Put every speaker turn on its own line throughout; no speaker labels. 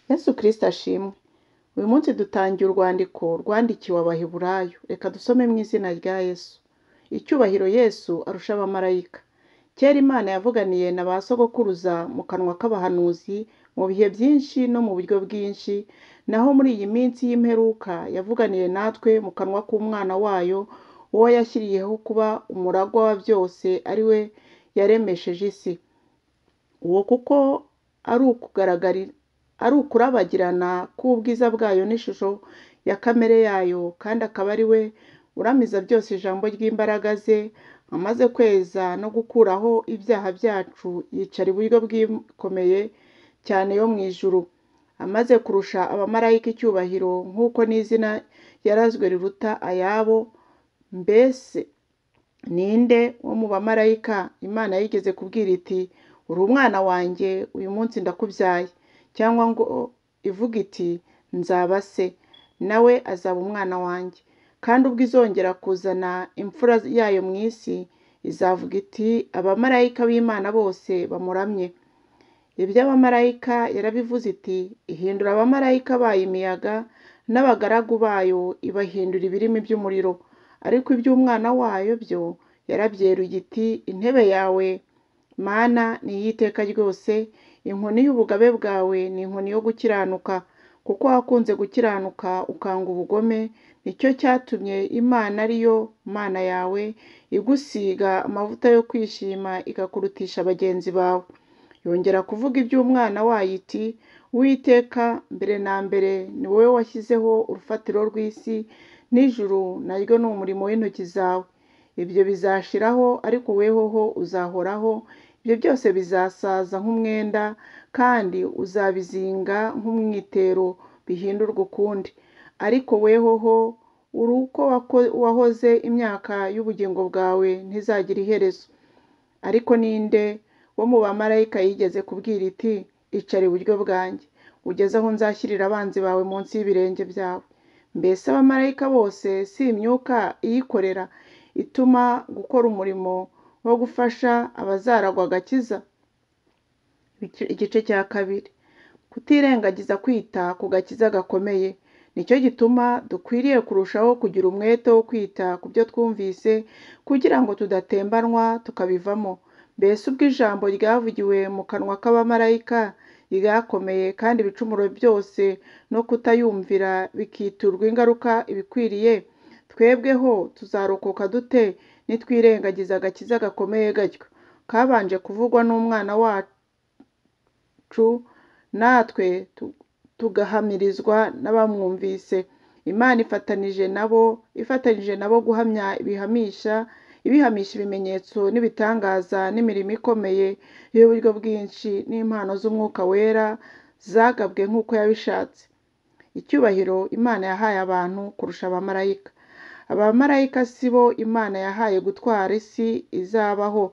Yesu Kristo ashimwe. Uyu munsi dutangiye urwandiko rwandikiwe Abaheburayo. Reka dusome mu izina rya Yesu. Icyubahiro Yesu arusha abamarayika. Kera Imana yavuganiye na ba sogokuruza mu kanwa k'abahanuzi mu bihe byinshi no mu buryo bwinshi, naho muri iyi minsi y'imperuka yavuganiye natwe mu kanwa k'Umwana wayo, uwo yashyiriyeho kuba umuragwa wa byose, ari we yaremesheje isi. Uwo kuko ari ukurabagirana k'ubwiza bwayo n'ishusho ya kamere yayo, kandi akaba ari we uramiza byose ijambo ry'imbaraga ze, amaze kweza no gukuraho ibyaha byacu, yicara iburyo bw'ikomeye cyane yo mu ijuru, amaze kurusha abamarayika icyubahiro nk'uko n'izina yarazwe riruta ayabo. Mbese ninde wo mu bamarayika Imana yigeze kubwira iti: uri umwana wanjye, uyu munsi ndakubyaye? Cyangwa ngo ivuge iti: nzaba se, nawe azaba umwana wanjye? Kandi ubwo izongera kuzana imfura yayo mu isi, izavuga iti: abamarayika b'Imana bose bamuramye. Iby'abamarayika yarabivuze iti: ihindura abamarayika bayo imiyaga, n'abagaragu bayo ibahindura ibirimi by'umuriro. Ariko iby'umwana wayo byo yarabyeruye iti: intebe yawe Mana ni iy'iteka ryose, inkoni y'ubugabe bwawe ni inkoni yo gukiranuka. Kuko wakunze gukiranuka ukanga ubugome, nicyo cyatumye Imana ariyo Mana yawe igusiga amavuta yo kwishima, ikakurutisha bagenzi bawe. Yongera kuvuga iby'umwana wayo iti: Uwiteka, mbere na mbere ni wowe washyizeho urufatiro rw'isi, n'ijuru naryo ni umurimo w'intoki zawe. Ibyo bizashiraho, ariko wehoho uzahoraho. Ibyo byose bizasaza nk'umwenda, kandi uzabizinga nk'umwitero, bihindurwe ukundi. Ariko wehoho uri uko wahoze, imyaka y'ubugingo bwawe ntizagira iherezo. Ariko ninde wo mu bamarayika yigeze kubwira iti: icara iburyo bwanjye, ugeze aho nzashyirira abanzi bawe munsi y'ibirenge byawe? Mbese abamarayika bose si imyuka iyikorera, ituma gukora umurimo wo gufasha abazaragwa agakiza? Igice cya kabiri. Kutirengagiza kwita ku gakiza gakomeye. Nicyo gituma dukwiriye kurushaho kugira umwete wo kwita ku byo twumvise, kugira ngo tudatembanwa tukabivamo. Mbese ubwo ijambo ryavugiwe mu kanwa k'abamarayika ryakomeye, kandi ibicumuro byose no kutayumvira bikiturwa ingaruka ibikwiriye, twebweho tuzarokoka dute nitwirengagiza agakiza gakomeye gatyo, kabanje kuvugwa n'Umwana wacu, natwe tugahamirizwa n'abamwumvise? Imana ifatanije nabo guhamya ibihamisha ibimenyetso n'ibitangaza n'imirimo ikomeye y'uburyo bwinshi n'impano z'Umwuka Wera zagabwe nk'uko yabishatse. Icyubahiro Imana yahaye abantu kurusha abamarayika. Abamarayika si bo Imana yahaye gutwara isi izabaho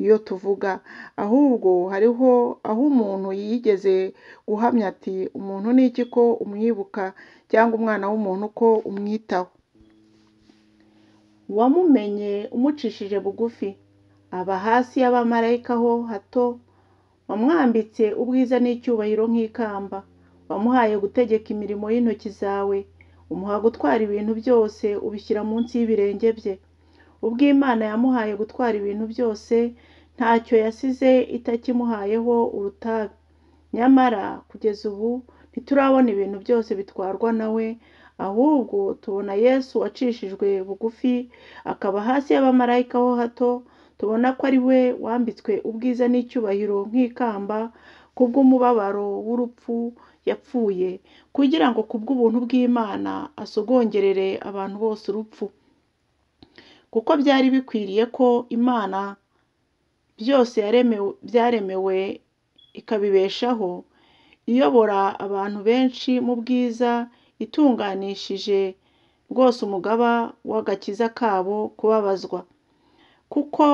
iyo tuvuga, ahubwo hariho aho umuntu yigeze guhamya ati: umuntu ni iki ko umwibuka, cyangwa umwana w'umuntu ko umwitaho? Wamumenye umucishije bugufi, aba hasi y'abamarayika ho hato, wamwambitse ubwiza n'icyubahiro nk'ikamba, wamuhaye gutegeka imirimo y'intoki zawe, umuha gutwara ibintu byose, ubishyira munsi y'ibirenge bye. Ubwo Imana yamuhaye gutwara ibintu byose, ntacyo yasize itakimuhayeho urutabi. Nyamara kugeza ubu ntiturabona ibintu byose bitwarwa na we, ahubwo tubona Yesu wacishijwe bugufi akaba hasi y'abamarayika ho hato, tubona ko ari we wambitswe ubwiza n'icyubahiro nk'ikamba kubw'umubabaro w'urupfu yapfuye, kugira ngo kubw'ubuntu bw'Imana asogongerere abantu bose urupfu. Kuko byari bikwiriye ko Imana byose byaremewe ikabibeshaho, iyobora abantu benshi mu bwiza, itunganishije rwose umugaba w'agakiza kabo kubabazwa. Kuko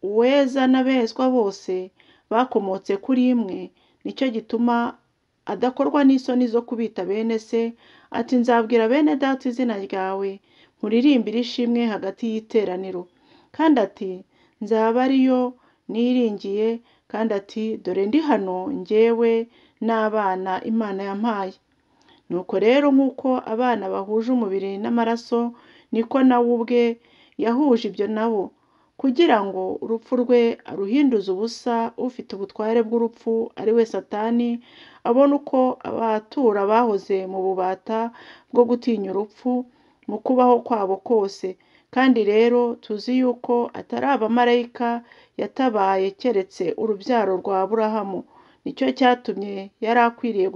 uweza n'abezwa bose bakomotse kuri imwe, nicyo gituma adakorwa n'isoni zo kubita bene se, ati: nzabwira bene data izina ryawe, nkuririmbire ishimwe hagati y'iteraniro. Kandi ati: nzaba ariyo niringiye, kandi ati: dore ndi hano njyewe n'abana Imana yampaye. Nuko rero nk'uko abana bahuje umubiri n'amaraso, niko nawe ubwe yahuje ibyo nabo, kugira ngo urupfu rwe aruhinduze ubusa ufite ubutware bw'urupfu ari we Satani, abone uko abatura bahoze mu bubata bwo gutinya urupfu mu kubaho kwabo kose. Kandi rero tuzi yuko atari abamarayika yatabaye keretse urubyaro rwa Aburahamu. Nicyo cyatumye yari akwiriye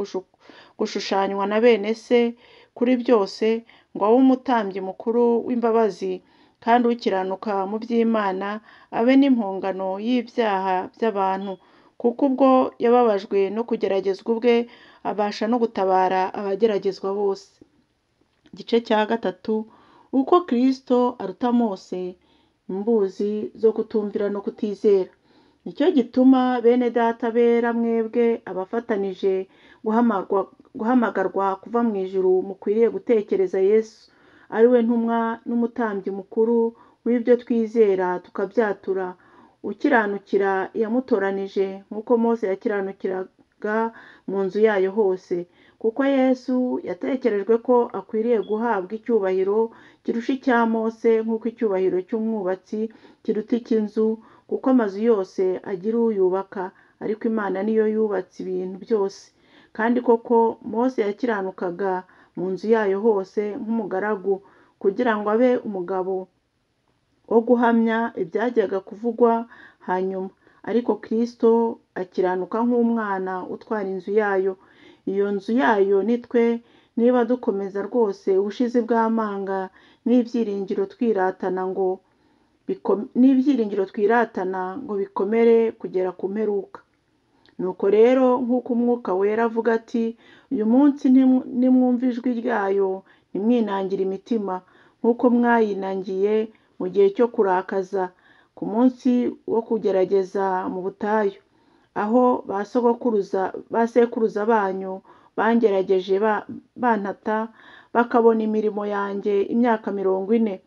gushushanywa na bene se kuri byose, ngo abe umutambyi mukuru w'imbabazi kandi ukiranuka mu by'Imana, abe n'impongano y'ibyaha by'abantu, kuko ubwo yababajwe no kugeragezwa ubwe, abasha no gutabara abageragezwa bose. Igice cya gatatu, uko Kristo aruta Mose, imbuzi zo kutumvira no kutizera. Nicyo gituma bene data bera mwebwe abafatanije guhamagarwa kuva mu ijuru mukwiriye gutekereza Yesu, ari we ntumwa n'umutambyi mukuru w'ibyo twizera tukabyatura, ukiranukira yamutoranije nk'uko Mose yakiranukiraga mu nzu yayo hose. Kuko Yesu yatekerejwe ko akwiriye guhabwa icyubahiro kirusha icya Mose, nk'uko icyubahiro cy'umwubatsi kiruta icy'inzu, kuko amazu yose agira uyubaka, ariko Imana niyo yubatse ibintu byose. Kandi koko Mose yakiranukaga mu nzu yayo hose nk'umugaragu, kugira ngo abe umugabo wo guhamya ibyajyaga kuvugwa hanyuma. Ariko Kristo akiranuka nk'umwana utwara inzu yayo. Iyo nzu yayo ni twe, niba dukomeza rwose ubushizi bw'amanga n'ibyiringiro twiratana ngo bikomere kugera ku mperuka. Nuko rero nk'uko Umwuka Wera avuga ati, uyu munsi nimwumva ijwi ryayo ntimwinangire imitima, nk'uko mwayinangiye mu gihe cyo kurakaza, ku munsi wo kugerageza mu butayu, aho ba sekuruza banyu bangerageje bantata, bakabona imirimo yanjye imyaka 40.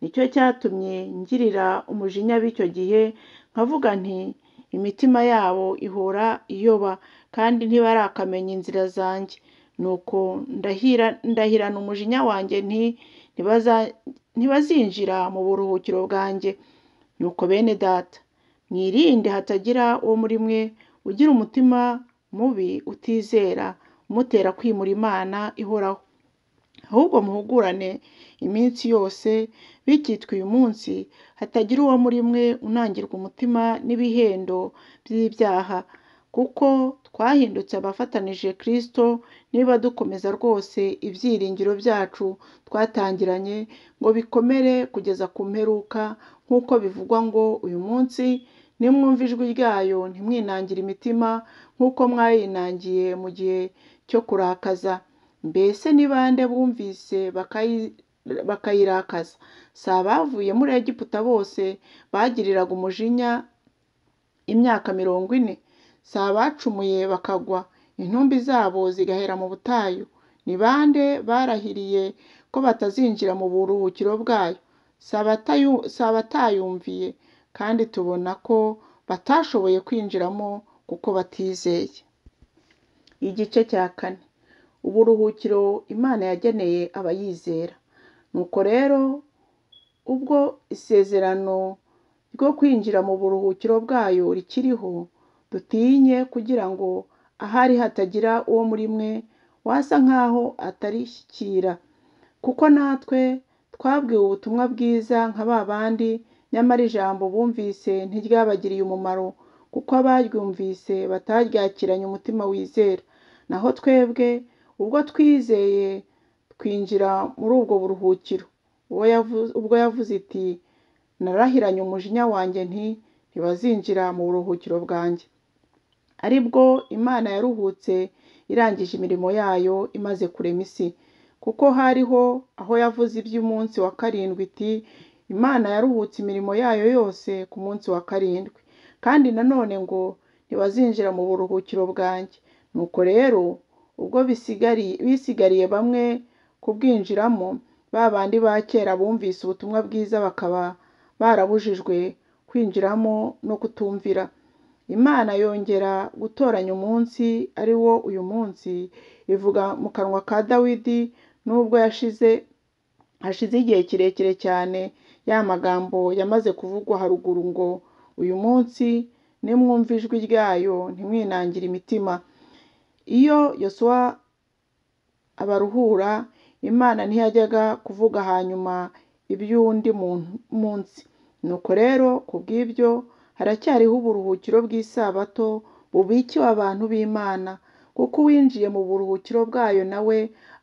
Nicyo cyatumye ngirira umujinya b'icyo gihe, nkavuga nti imitima yabo ihora iyoba, kandi ntibarakamenya inzira zanjye. Nuko ndahirana umujinya wanjye nti ntibazinjira mu buruhukiro bwanjye. Nuko bene data, mwirinde hatagira uwo muri mwe ugira umutima mubi utizera, umutera kwimura Imana ihoraho. Ahubwo muhugurane iminsi yose bikitwa uyu munsi, hatagira uwo muri mwe unangirwa umutima n'ibihendo by'ibyaha, kuko twahindutse abafatanije Kristo niba dukomeza rwose ibyiringiro byacu twatangiranye ngo bikomere kugeza ku mperuka, nk'uko bivugwa ngo uyu munsi nimwumva ijwi ryayo ntimwinangire imitima nk'uko mwayinangiye mu gihe cyo kurakaza. Mbese ni bande bumvise bakayirakaza? Si abavuye muri Egiputa bose bagiriraga umujinya imyaka 40? Si abacumuye bakagwa, intumbi zabo zigahera mu butayu? Ni bande barahiriye ko batazinjira mu buruhukiro bwayo? Si abatayumviye? Kandi tubona ko batashoboye kwinjiramo kuko batizeye. Igice cya kane, uburuhukiro Imana yageneye abayizera. Nuko rero ubwo isezerano ryo kwinjira mu buruhukiro bwayo rikiriho, dutinye kugira ngo ahari hatagira uwo muri mwe wasa nkaho atarishyikira. Kuko natwe twabwiwe ubutumwa bwiza nka ba bandi, nyamara ijambo bumvise ntiryabagiriye umumaro, kuko abaryumvise bataryakiranye umutima wizera. Naho twebwe ubwo twizeye twinjira muri ubwo buruhukiro. Ubwo yavuze iti, narahiranye umujinya wanjye nti ntibazinjira mu buruhukiro bwanjye. Ari bwo Imana yaruhutse irangije imirimo yayo imaze kurema isi. Kuko hariho aho yavuze iby'umunsi wa karindwi iti, Imana yaruhutse imirimo yayo yose ku munsi wa karindwi. Kandi nanone ngo ntibazinjira mu buruhukiro bwanjye. Nuko rero ubwo bisigariye bamwe kubwinjiramo, ba bandi ba kera bumvise ubutumwa bwiza bakaba barabujijwe kwinjiramo no kutumvira. Imana yongera gutoranya umunsi ari wo uyu munsi, ivuga mu kanwa ka Dawidi nubwo hashize igihe kirekire cyane ya magambo yamaze kuvugwa haruguru ngo uyu munsi nimwumva ijwi ryayo ntimwinangire imitima. Iyo Yosuwa abaruhura, Imana ntiyajyaga kuvuga hanyuma iby'undi munsi. Nuko rero kubw'ibyo haracyariho uburuhukiro bw'isabato bubikiwe abantu b'Imana, kuko uwinjiye mu buruhukiro bwayo nawe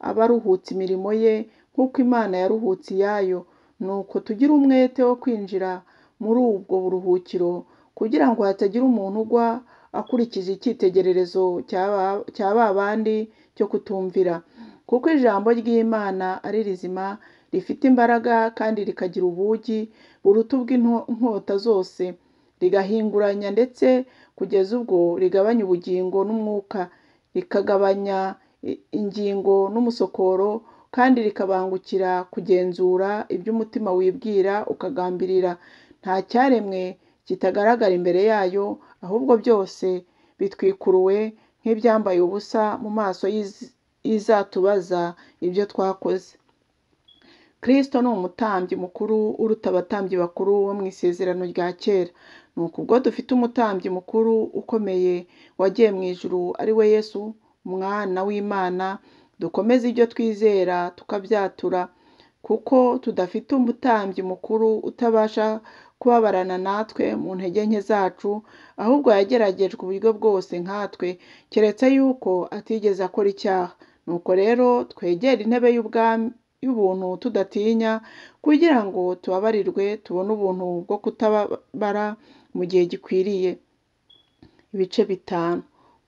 aba aruhutse imirimo ye nk'uko Imana yaruhutse iyayo. Nuko tugire umwete wo kwinjira muri ubwo buruhukiro, kugira ngo hatagira umuntu ugwa akurikije icyitegererezo cya ba bandi cyo kutumvira. Kuko ijambo ry'Imana ari rizima, rifite imbaraga kandi rikagira ubugi buruta ubw'inkota zose, rigahinguranya ndetse kugeza ubwo rigabanya ubugingo n'umwuka, rikagabanya ingingo n'umusokoro, kandi rikabangukira kugenzura ibyo umutima wibwira ukagambirira. Nta cyaremwe kitagaragara imbere yayo, ahubwo byose bitwikuruwe nk'ibyambaye ubusa mu maso y'izatubaza ibyo twakoze. Kristo ni umutambyi mukuru uruta abatambyi bakuru bo mu isezerano rya kera. Nuko ubwo dufite umutambyi mukuru ukomeye wagiye mu ijuru, ari we Yesu Umwana w'Imana, dukomeze ibyo twizera tukabyatura, kuko tudafite umutambyi mukuru utabasha kubabarana natwe mu ntege nke zacu, ahubwo yageragejwe uburyo bwose nkatwe, keretse yuko atigeze akora icyaha. Nuko rero twegere intebe y'ubuntu tudatinya, kugira ngo tubabarirwe tubone ubuntu bwo kutabara mu gihe gikwiriye. Ibice 5.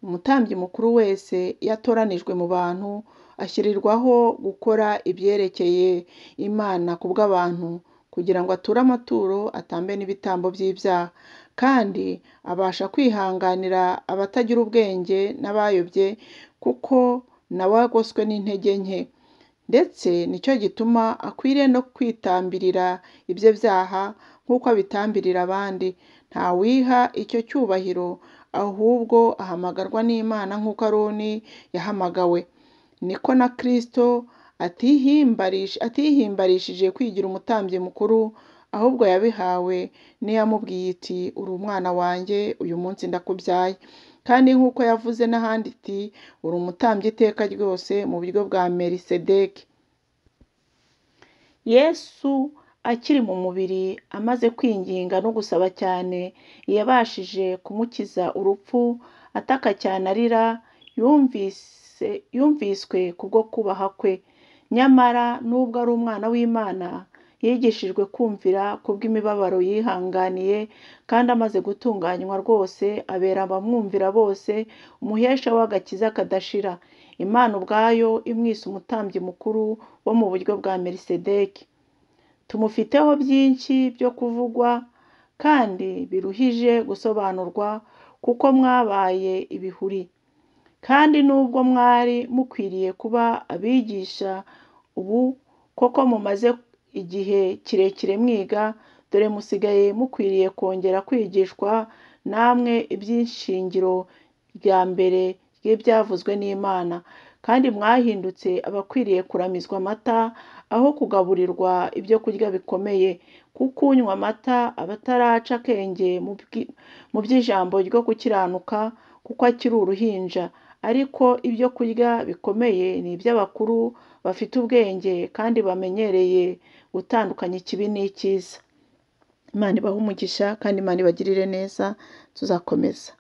Umutambyi mukuru wese iyo atoranijwe mu bantu, ashyirirwaho gukora ibyerekeye Imana ku bw'abantu, kugira ngo ature amaturo, atambe n'ibitambo by'ibyaha. Kandi abasha kwihanganira abatagira ubwenge n'abayobye, kuko nawe agoswe n'intege nke. Ndetse nicyo gituma akwiriye no kwitambirira ibye byaha nk'uko abitambirira abandi. Ntawiha icyo cyubahiro, ahubwo ahamagarwa n'Imana nk'uko Aroni yahamagawe. Niko na Kristo atihimbarishije kwigira umutambyi mukuru, ahubwo yabihawe n'iyamubwiye iti uri umwana wanjye, uyu munsi ndakubyaye. Kandi nk'uko yavuze n'ahandi iti uri umutambyi iteka ryose mu buryo bwa Melisedeki. Yesu akiri mu mubiri amaze kwinginga no gusaba cyane, yabashije kumukiza urupfu, ataka cyane arira, yumviswe kubwo kubaha kwe. Nyamara nubwo ari umwana w'Imana, yigishijwe kumvira kubw'imibabaro yihanganiye, kandi amaze gutunganywa rwose abera abamwumvira bose umuhesha w'agakiza kadashira. Imana ubwayo imwise umutambyi mukuru wo mu buryo bwa Melisedeki. Tumufiteho byinshi byo kuvugwa kandi biruhije gusobanurwa, kuko mwabaye ibihuri. Kandi nubwo mwari mukwiriye kuba abigisha, ubu koko mumaze igihe kirekire mwiga, dore musigaye mukwiriye kongera kwigishwa namwe iby'ishingiro rya mbere ry'ibyavuzwe n'Imana. Kandi mwahindutse abakwiriye kuramizwa amata aho kugaburirwa ibyo kurya bikomeye, kuko unywa amata aba ataraca akenge mu by'ijambo ryo gukiranuka, kuko akiri uruhinja. Ariko ibyo kurya bikomeye ni iby'abakuru bafite ubwenge kandi bamenyereye gutandukanya ikibi n'icyiza. Imana ibahe umugisha kandi Imana ibagirire neza, tuzakomeza.